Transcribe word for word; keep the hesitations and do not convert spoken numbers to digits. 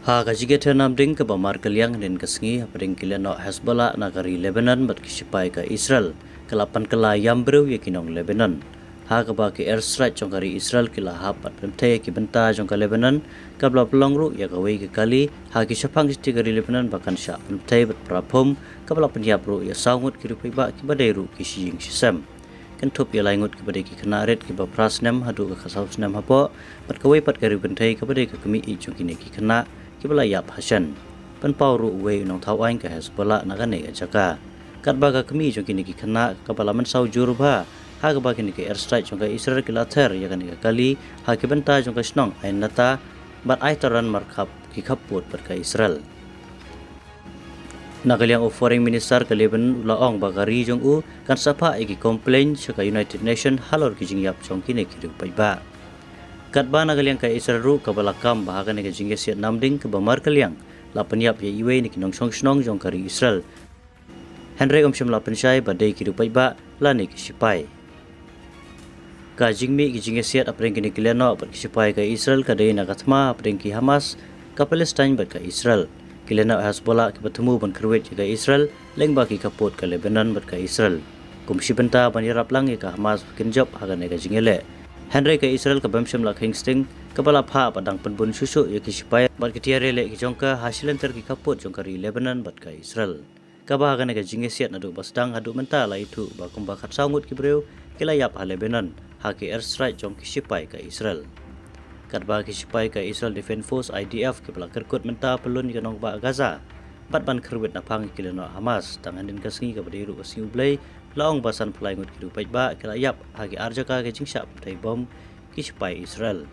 Ha ka jingïathied namding kaba markylliang hynnin ka sngi hapdeng ki lehnoh Hezbollah na ka ri Lebanon bad ki shipai ka Israel, ka la pynkylla ïam briew ïa ki nong Lebanon, ha kaba ki airstrike jong ka ri Israel ki la hap bad pynbthei ïa ki bynta jong ka Lebanon, kaba la pynlong ruh ïa kawei ka kali ha ki shaphang shithi ka ri Lebanon ba kan shah pynbthei bad praphum, kaba la pynïap ruh ïa saw ngut ki riewpaidbah kiba dei ruh ki shi ïing shi sem. Kynthup ïa lai ngut kiba dei ki khynnah rit kiba phra snem haduh ka khatsaw snem hapoh, bad kawei pat ka riewkynthei kaba dei ka kmie ïeit jong kine ki khynnah, kiba la ïap ha shen. Pynpaw ruh uwei u nongthaw aiñ ka Hezbollah na kane ka jaka. Katba ka kmie jong kine ki khynnah kaba la mynsaw jur bha ha kaba kine ki airstrike jong ka Israel ki la ther ïa kane ka kali ha ki bynta jong ka shnong Ain Nata, bad ai taran markhap ki khappud bad ka Israel. Na ka liang u Foreign Minister ka Lebanon u la ong ba ka ri jong u kan sa phah ïa ki complain sha ka United Nations halor ki jingïap jong kine ki riewpaidbah. Katba na ka liang ka Israel ruh kaba la kam ba ha kane ka jingïasiat namding kaba markylliang la pynïap ïa iwei na ki nongshong shnong jong ka ri Israel. Hynrei um shym la pynshai ba dei ki riewpaidbah lane ki shipai. Ka jingmih ki jingïasiat hapdeng kine ki lehnoh bad ki shipai ka Israel ka dei na ka thma hapdeng ki Hamas ka Palestine bad ka Israel. Ki lehnoh Hezbollah kiba thmu ban kyrwit ïa ka Israel lyngba ki khappud ka Lebanon bad ka Israel. Kum shi bynta ban ïarap lang ïa ka Hamas ba kin jop ha kane ka jingïaleh. Hynrei ka Israel kaba ym shym la kheiñ sting kaba la phah ba dang pynbun shuh shuh ïa ki shipai bad ki tiar ïaleh ki jong ka ha shilynter ki khappud jong ka ri Lebanon bad ka Israel. Kaba ha kane ka jingïasiat naduh ba sdang haduh mynta la ithuh ba kumba khatsaw ngut ki briew ki la ïap ha Lebanon ha ki airstrike jong ki shipai ka Israel. Katba ki shipai ka Israel Defense Force, I D F, kiba la kyrkut mynta pynlun ïa ka nongbah Gaza bad ban kyrwit naphang ïa ki lehnoh Hamas, tang hynnin ka sngi kaba dei ruh ka sngi U Blei, la ong ba san phew lai ngut ki riewpaidbah ki la ïap ha ki ar jaka ki jingshah pynthei bom ki shipai Israel.